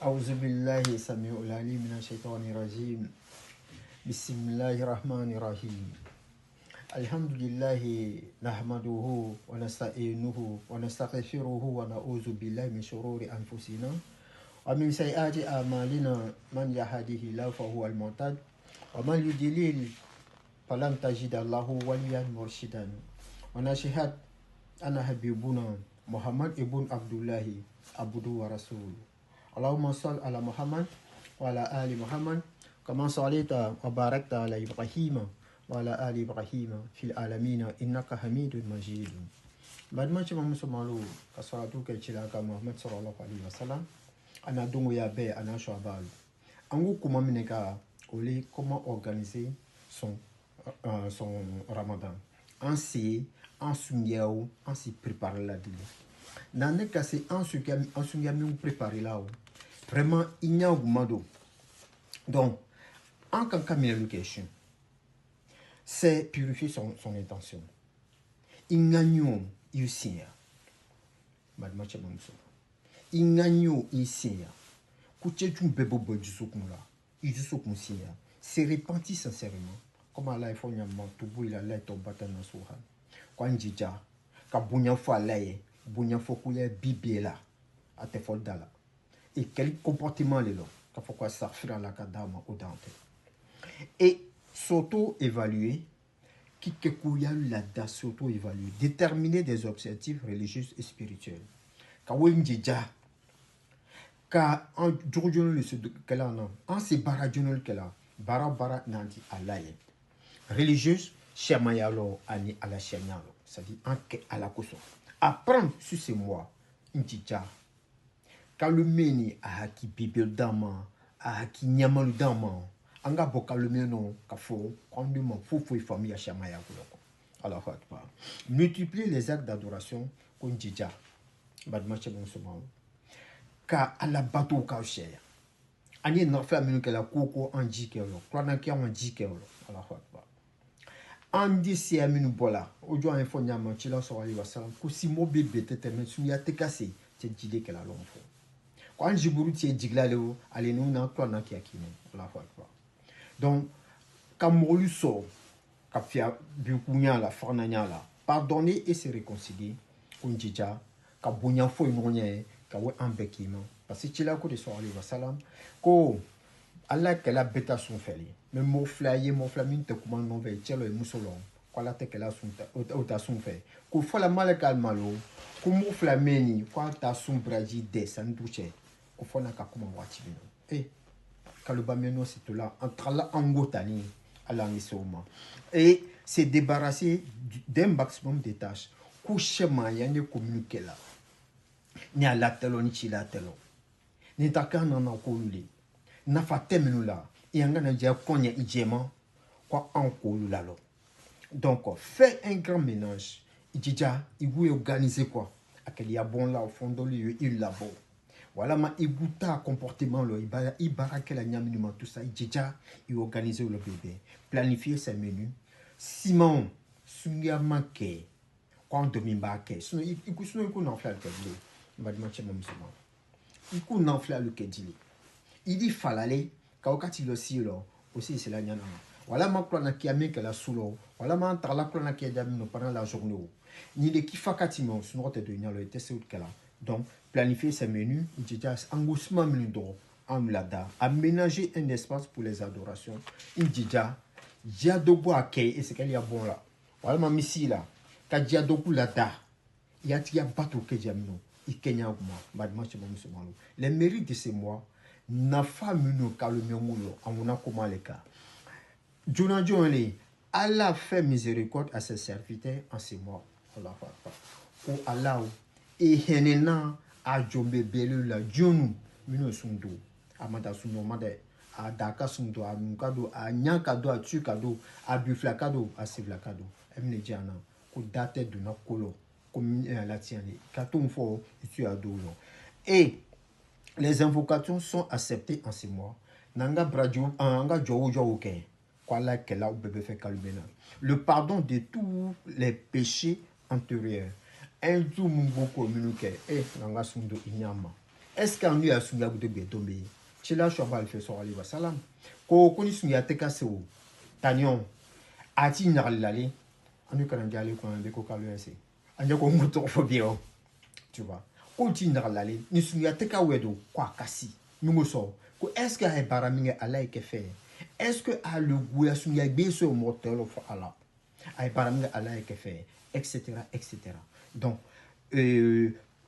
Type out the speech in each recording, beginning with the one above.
أعوذ بالله السميع العليم من الشيطان الرجيم. بسم الله الرحمن الرحيم. الحمد لله نحمده ونستعينه ونستغفره ونعوذ بالله من شرور أنفسنا ومن سيئات أعمالنا. من يهده الله فهو المهتد ومن يضلل فلن تجد له وليا مرشدا. ونشهد أن حبيبنا محمد ابن عبد الله عبده ورسوله. اللهم صل على محمد وعلى آل محمد كما صليت وباركت على إبراهيم وعلى آل إبراهيم في العالمين إنك حميد مجيد. بعد ما شفنا مسلمانو كصلاة كتشلا محمد صلى الله عليه وسلم أنا دونgo ya bɛɛ a n'a sɔrɔ an ko kuma minɛ ka o comment organiser son ramadan. An se an sunyaw an s'y préparer la dili na ne ka se an sunya an sunya min préparer la o vraiment i ɲa guma do. Donc an kan ka minɛ question, c'est purifier son intention. I ŋaɲo i sinya balima cɛ muso, i ŋaɲo i sinya ko cɛ jun bɛɛ bɛ bɔ dusukun la, i dusukun sinya, se repentir sincèrement comme Ala ye fɔ ɲama tubu ila Allah tawbatan nasuha. Ko an jija ka bonya fɔ Ala ye, bonya fɔ ko ya bi bɛɛ la a tɛ fɔ da la. Et quel comportement le la ka fɔ ko astaghfir Allah ka d'a ma o dan tɛ. Et s'auto-évaluer, qui que kuya lada, s'auto-évaluer, déterminer des objectifs religieux et spirituels. Ka wo njija ka an jogo le se kɛla na an se baara joona kɛla baara baara nanti Ala ye religieuse sɛmaya lɔ ani Ala sɛnya lɔ, c'est-à-dire an kɛ Ala kosɔn. Apprendre sur ce mois njija kalo min ni a haki bibel d'an ma, a haki ɲamalu d'an ma, an ka bɔ kalo min nɔ ka fɔ k'an ma foyi foyi faamuya sɛmaya kɔnɔ. Allahu akbar. Multiplier les actes d'adoration, ko njija balima cɛ musomanw ka Ala bato ka sɛya an ye nafila minnu kɛla ko an ji kɛ o kuranɛ kɛ an ji kɛ o. Allahu akbar. An di siya minnu bɔla o jɔ an ye fɔ ɲama cila sɔrɔ alayhi wa salam ko si mɔ bɛ bɛn tɛ tɛmɛ sunya tɛ ka se cɛ jiden kɛla lɔn fɔ ko an jiburu tiɲɛ jigila le o ale n'u na kuranɛ kɛ kini. Allahu akbar. Donc ka mɔgɔlu sɔrɔ ka fiya bikunya la fagananya la, pardonner et se réconcilier, ko n jija ka bonya foyi ɲɔgɔn ye ka wo an bɛɛ k'i ma, parce que cila ko de sɔrɔ alayhi wa salam ko Ala kɛla bɛɛ ta sun fɛli mɛ mɔgɔ fila ye mɔgɔ fila min tɛ kuma nɔfɛ cɛ lɔ ye muso lɔ ko Ala tɛ kɛla sun o ta sun fɛ ko fɔlɔ m'ale ka malo ko mɔgɔ fila mɛ nin ko an ta sun baraji dɛ sanni du cɛ ko fɔ n'a ka kuma waati min na kaloba mɛ nɔ c'est la an tagala an ko tani Ala ni se o ma. Et se débarrasser d'un maximum de tâches, ko sɛma yan ye ko minnu kɛ la ni a latɛlɔ ni ci latɛlɔ ni ta kan nana k'olu le nafa tɛ minnu la i an kana jɛ kɔɲɛ i jɛman ko an k'olu la lɔ. Donc fais un grand ménage, i jija i b'u organiser quoi a kɛli ya bɔn la o fɔndɔli ye i labɔ walama i b'u ta comportement lɔ i baara kɛla ɲa ma tout ça, i jija i organiser le bébé, planifier ses menus siman sunya ma kɛ ko an dɔ min b'a kɛ sinon i ko sinon i ko nafila kɛ bilen n balima cɛ ma musoman i ko nafila kɛ dili i di falale ka wakati lɔ si lɔ o si sela ɲana ma wala ma kuranna kiya min kɛla su lɔ wala ma an tagala kuranna kiya da min pendant la journée o ni le kifa kati ma sunɔgɔ tɛ don i ɲɛ lɔ i tɛ se o kɛla. Donc planifier ses menus, i jija an ko suma minnu dɔgɔ an lada, aménager un espace pour les adorations, i jija diya dɔ bɔ a kɛ e ya bɔn la walima misi la ka diya dɔ k'u la da i y'a tigiya bato kɛ diya minnu i kɛɲa kuma balima cɛ musoman les mérites de ce mois nafa minnu kalo mɛngu lɔ an kunna kuma le kan joona jɔn le Allah fait miséricorde à ses serviteurs en ce mois. Allahu akbar. Ko Ala e hɛnɛna a jɔn bɛ bɛɛlu la jɔnnu minnu sun don a ma da sunɔgɔ ma dɛ a da ka sun don a nun ka don a ɲa ka don a tu ka don a bifila ka don a sibila ka don e bɛna diya na ko da tɛ donna ko lɔ ko la tiɲɛ ka t'o fɔ i tu y'a don lɔ. Et les invocations sont acceptées en ce mois. N'an ka baraji an ka jɔw jɔw kɛ ko Ala kɛlaw bɛɛ bɛ fɛ kalo min na, le pardon de tous les péchés antérieurs un du mun b'o ko minnu kɛ n'an ka sun don i ɲa ma Est-ce qu'an lui a sunga de betombe cila shobal fe so alayhi wasalam ko ko ni sunga te kase o tanion ati nyagalale anu kana jale ko ande ko kalu ese anje ko muto fo bio tu vois ko ti nyagalale ni sunga te ka wedo ko akasi mingo so ko est-ce que ay bara minga ala ke fe est-ce que a le goût ya sunga be so mortel fo ala ay bara minga ala ke fe etc etc. Donc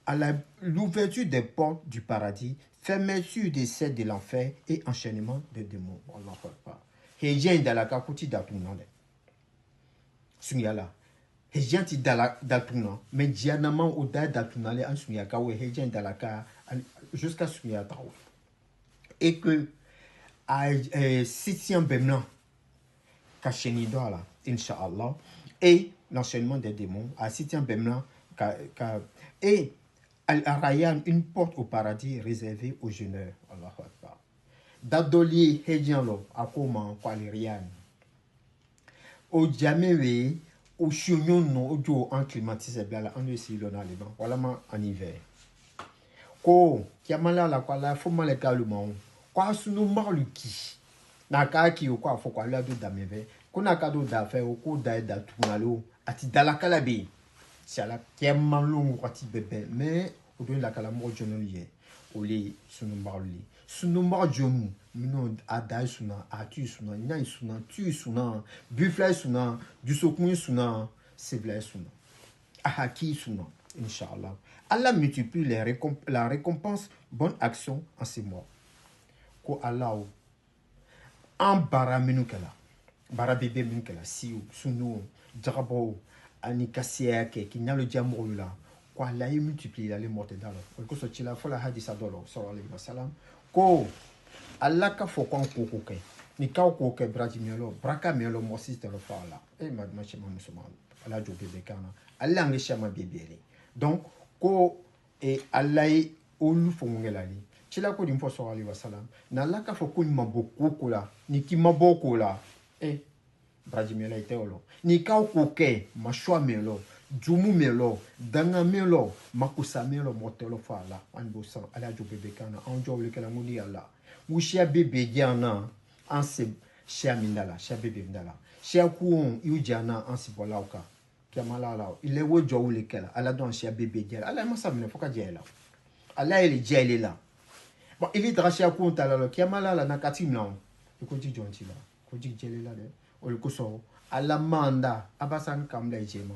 à l'ouverture des portes du paradis, fermeture des celles de l'enfer et enchaînement des démons. Allah Akbar. Hejen dalaka kuti datuna de. Sunyala. Hejen ti datuna mais dianama o da datuna le an sunyaka we hejen dalaka jusqu'à sunyata. Et que à septième bemlan kacheni do la inshallah et l'enchaînement des démons à septième bemlan ka et Al-Arayan, une porte au paradis réservée aux jeûneurs. Allahu Akbar. Dadoli Hedjanlo, Akoma, Kwalirian. Au Djamewe, au Chignon, non, au Djo, en climatisé, bien là, en aussi, l'on a les bancs. Voilà, en hiver. Ko, Kiamala, la quoi, la, faut mal les calmants. Quoi, sous maluki. Naka, qui, ou quoi, faut quoi, là, do dameve. Konaka do da fait, au coup da tournalo, ati dalakalabi. C'est la Kiamalo, ati bébé, mais. Ou bien la kalamo journalier ou les sunumbali sunumba jonu mino adai suna atu suna nya suna tu suna bufla suna du sokun suna sebla suna ahaki suna inshallah. Allah multiplie les la récompense bonne action en ces mois ko Allah en bara minu kala bara bébé minu kala siu sunu jabo ani kasia ke kinyalo jamro la quoi la multiplier les morts dans le ko so la fola hadisa dolo sallallahu alayhi wasallam ko Allah ka fo kon ko ko ke ni ka ko ke braji mielo braka mielo mo sister lo fa la e ma ma chema musulman ala jo bébé kana Allah ngi chama bébé donc ko e Allah olu fo ngela ni cila ko dim fo sallallahu alayhi wasallam na Allah ka fo ko ma boko ko la ni ki ma boko la e braji mielo ite olo ni ka ko ke ma choix mielo Jumu melo, danga melo, makusa melo, motelo fa la, an bosan, ala jo bébé kana, an jo le kala nguni ala. Wushia bébé diana, an se shia mindala, shia bébé mindala. Shia kuon yu diana, an se bola oka. Kiamala la, il est wo jo le kala, ala don shia bébé diala, ala masa mine foka diala. Ala il diala là. Bon, il est drachia kuon tala lo, kiamala la nakati mlan. Ko di jonti la, ko di diala la de. O le koso, ala manda, abasan kamla jema.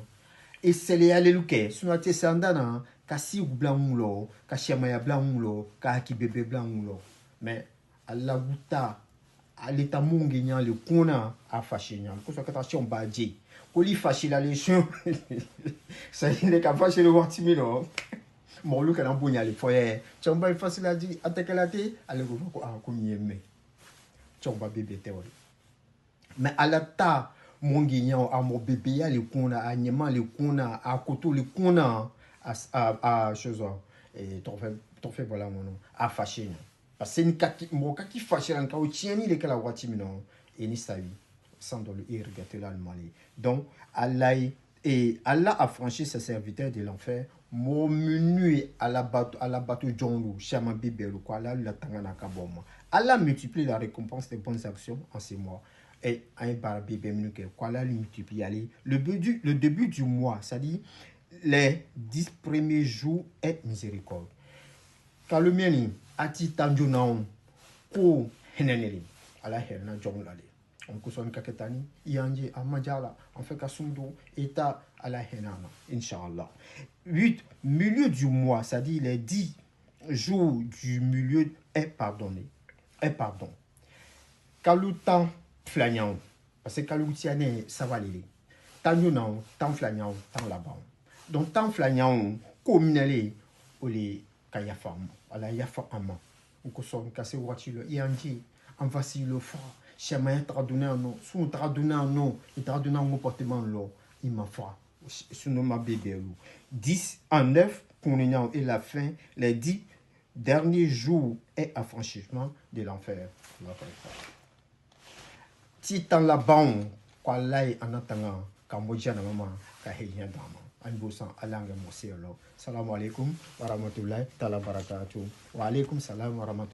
Et c'est les alléluia. Sinon, tu es sandana, kasi blanc lo, kasi maya blanc lo, kasi bébé blanc lo. Mais Allah guta, aleta mungi nyan le kona a fâché nyan. Ko so kata on badje. Ko li fâché la les chiens. Ça il est capable fâché le voir timide. Mon lu kana bonya le foyer. Chomba facile a dit atekalate, ale go ko a ko nyeme. Chomba bébé te wole. Mais Allah ta mon guignon à mon bébé à le kona à nyema le kona à koto le kona à chose et t'en fait voilà mon nom à fâché parce que une kaki mon kaki fâché là quand tieni le kala wati non et ni savi sans dans le irrigateur là le mali. Donc Allah et Allah a franchi ses serviteurs de l'enfer mon menu à la bateau jonlu chama bébé le quoi là la tangana kaboma. Allah multiplie la récompense des bonnes actions en ces mois. Et un bébé quoi là multiplier le début du mois, c'est-à-dire les 10 premiers jours est miséricorde. Kalumeni ati tanjuna ko heneneli ala herna jonglale on ko son kaketani yanje amajala on fait kasumdo eta ala henana inshallah. 8 milieu du mois, c'est-à-dire les 10 jours du milieu est pardonné, est pardon. Kalutan flagnan parce que kalutiane ça va aller tanyo tan flagnan tan là-bas. Donc tan flagnan communale ole kayafa ala yafa ama on ko son kase wati lo yanji en voici le fa chemin tradona non sous tradona non il tradona un comportement lo il m'a fa sous ma bébé 10 en 9 qu'on et la fin les 10 derniers jours est affranchissement de l'enfer. Ti tan la bon quoi là en attendant ka moja na mama ka henya dama. An b'o san ala kɛ mɔgɔ. Salamu aleykum warahmatulahi taala barakatu. Wa aleykum salam warahmatullahi.